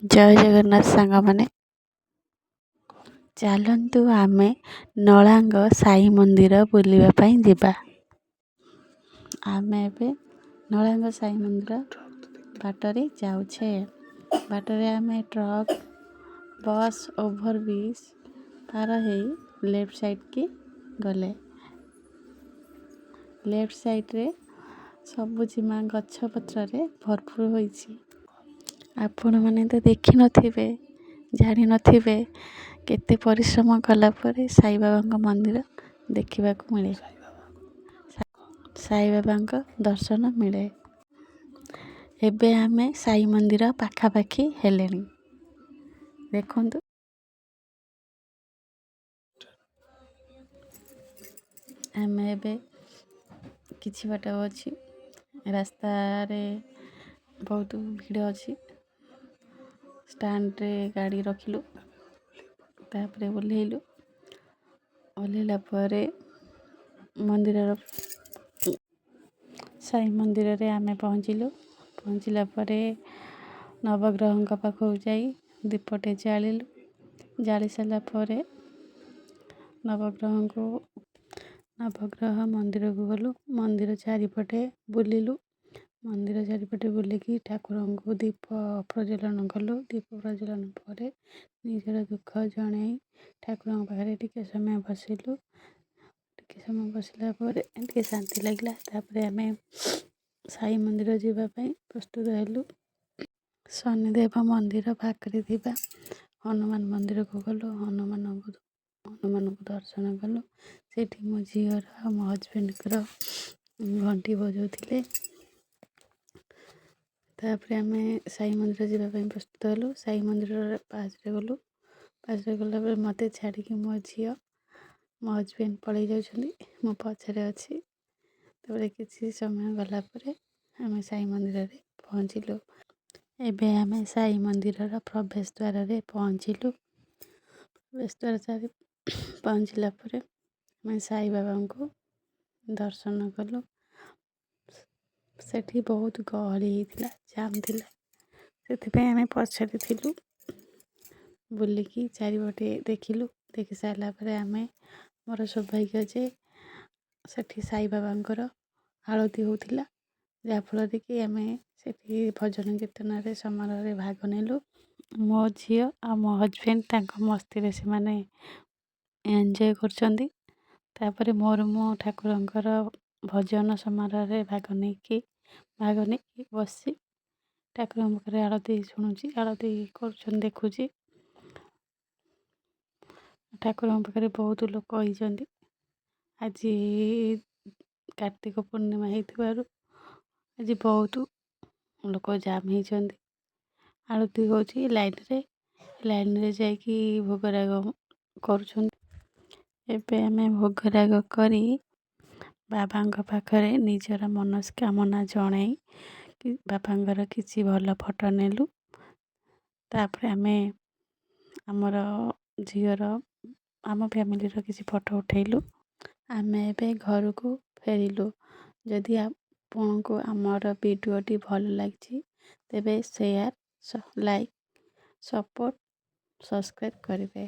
ଜୟ ଜଗନ୍ନାଥ ସାଙ୍ଗମାନେ। ଚାଲନ୍ତୁ ଆମେ ନଳାଙ୍ଗ ସାଇ ମନ୍ଦିର ବୁଲିବା ପାଇଁ ଯିବା। ଆମେ ଏବେ ନଳାଙ୍ଗ ସାଇ ମନ୍ଦିର ବାଟରେ ଯାଉଛେ। ବାଟରେ ଆମେ ଟ୍ରକ୍, ବସ୍, ଓଭରବ୍ରିଜ୍ ପାର ହେଇ ଲେଫ୍ଟ ସାଇଡ଼୍କି ଗଲେ। ଲେଫ୍ଟ ସାଇଡ଼୍ରେ ସବୁଜିମା ଗଛପତ୍ରରେ ଭରପୁର ହୋଇଛି। ଆପଣମାନେ ତ ଦେଖିନଥିବେ, ଜାଣିନଥିବେ, କେତେ ପରିଶ୍ରମ କଲା ପରେ ସାଇବାବାଙ୍କ ମନ୍ଦିର ଦେଖିବାକୁ ମିଳେ, ସାଇବାବାଙ୍କ ଦର୍ଶନ ମିଳେ। ଏବେ ଆମେ ସାଇ ମନ୍ଦିର ପାଖାପାଖି ହେଲେଣି, ଦେଖନ୍ତୁ। ଆମେ ଏବେ କିଛି ବାଟ ଅଛି, ରାସ୍ତାରେ ବହୁତ ଭିଡ଼ ଅଛି। ଷ୍ଟାଣ୍ଡରେ ଗାଡ଼ି ରଖିଲୁ, ତାପରେ ଓହ୍ଲେଇଲୁ। ଓହ୍ଲେଇଲା ପରେ ମନ୍ଦିରର ସାଇ ମନ୍ଦିରରେ ଆମେ ପହଞ୍ଚିଲୁ। ପହଞ୍ଚିଲା ପରେ ନବଗ୍ରହଙ୍କ ପାଖକୁ ଯାଇ ଦୀପଟେ ଜାଳିଲୁ। ଜାଳି ସାରିଲା ପରେ ନବଗ୍ରହଙ୍କୁ ନବଗ୍ରହ ମନ୍ଦିରକୁ ଗଲୁ। ମନ୍ଦିର ଚାରିପଟେ ବୁଲିଲୁ। ମନ୍ଦିର ଚାରିପଟେ ବୁଲିକି ଠାକୁରଙ୍କୁ ଦୀପ ପ୍ରଜ୍ୱଳନ କଲୁ। ଦୀପ ପ୍ରଜ୍ୱଳନ ପରେ ନିଜର ଦୁଃଖ ଜଣାଇ ଠାକୁରଙ୍କ ପାଖରେ ଟିକେ ସମୟ ବସିଲୁ। ଟିକେ ସମୟ ବସିଲା ପରେ ଟିକେ ଶାନ୍ତି ଲାଗିଲା। ତାପରେ ଆମେ ସାଇ ମନ୍ଦିର ଯିବା ପାଇଁ ପ୍ରସ୍ତୁତ ହେଲୁ। ଶନିଦେବ ମନ୍ଦିର ପାଖରେ ଥିବା ହନୁମାନ ମନ୍ଦିରକୁ ଗଲୁ। ହନୁମାନଙ୍କୁ ଦର୍ଶନ କଲୁ। ସେଇଠି ମୋ ଝିଅର ଆଉ ମୋ ହଜବେଣ୍ଡଙ୍କର ଘଣ୍ଟି ବଜାଉଥିଲେ। ତାପରେ ଆମେ ସାଇ ମନ୍ଦିର ଯିବା ପାଇଁ ପ୍ରସ୍ତୁତ ହେଲୁ। ସାଇ ମନ୍ଦିରର ପାହାଚରେ ଗଲୁ। ପାହାଚରେ ଗଲା ପରେ ମୋତେ ଛାଡ଼ିକି ମୋ ଝିଅ, ମୋ ହଜବେଣ୍ଡ ପଳେଇ ଯାଉଛନ୍ତି, ମୁଁ ପଛରେ ଅଛି। ତାପରେ କିଛି ସମୟ ଗଲା ପରେ ଆମେ ସାଇ ମନ୍ଦିରରେ ପହଞ୍ଚିଲୁ। ଏବେ ଆମେ ସାଇ ମନ୍ଦିରର ପ୍ରବେଶ ଦ୍ୱାରରେ ପହଞ୍ଚିଲୁ। ପ୍ରବେଶ ଦ୍ୱାର ସାରି ପହଞ୍ଚିଲା ପରେ ଆମେ ସାଇବାବାଙ୍କୁ ଦର୍ଶନ କଲୁ। ସେଠି ବହୁତ ଗହଳି ହେଇଥିଲା, ଜାମ୍ ଥିଲା, ସେଥିପାଇଁ ଆମେ ପଛରେ ଥିଲୁ। ବୁଲିକି ଚାରିପଟେ ଦେଖିଲୁ। ଦେଖି ସାରିଲା ପରେ ଆମେ ମୋର ସୌଭାଗ୍ୟ ଯେ ସେଠି ସାଇବାବାଙ୍କର ଆଳତି ହେଉଥିଲା, ଯାହାଫଳରେ କି ଆମେ ସେଠି ଭଜନ କୀର୍ତ୍ତନରେ ସମାରୋହରେ ଭାଗ ନେଲୁ। ମୋ ଝିଅ ଆଉ ମୋ ହଜବେଣ୍ଡ ତାଙ୍କ ମସ୍ତିରେ ସେମାନେ ଏନ୍ଜୟ କରୁଛନ୍ତି। ତାପରେ ମୋର ମୁଁ ଠାକୁରଙ୍କର ଭଜନ ସମାରୋହରେ ଭାଗ ନେଇକି ବସି ଠାକୁରଙ୍କ ପାଖରେ ଆଳତି ଶୁଣୁଛି, ଆଳତି କରୁଛନ୍ତି ଦେଖୁଛି। ଠାକୁରଙ୍କ ପାଖରେ ବହୁତ ଲୋକ ହେଇଛନ୍ତି। ଆଜି କାର୍ତ୍ତିକ ପୂର୍ଣ୍ଣିମା ହେଇଥିବାରୁ ଆଜି ବହୁତ ଲୋକ ଜାମ୍ ହେଇଛନ୍ତି। ଆଳତି ହେଉଛି, ଲାଇନ୍ରେ ଯାଇକି ଭୋଗରାଗ କରୁଛନ୍ତି। ଏବେ ଆମେ ଭୋଗରାଗ କରି ବାବାଙ୍କ ପାଖରେ ନିଜର ମନସ୍କାମନା ଜଣାଇ ବାବାଙ୍କର କିଛି ଭଲ ଫଟୋ ନେଲୁ। ତାପରେ ଆମେ ଆମର ଝିଅର, ଆମ ଫ୍ୟାମିଲିର କିଛି ଫଟୋ ଉଠେଇଲୁ। ଆମେ ଏବେ ଘରକୁ ଫେରିଲୁ। ଯଦି ଆପଣଙ୍କୁ ଆମର ଭିଡ଼ିଓଟି ଭଲ ଲାଗିଛି, ତେବେ ସେୟାର, ଲାଇକ୍, ସପୋର୍ଟ, ସବସ୍କ୍ରାଇବ୍ କରିବେ।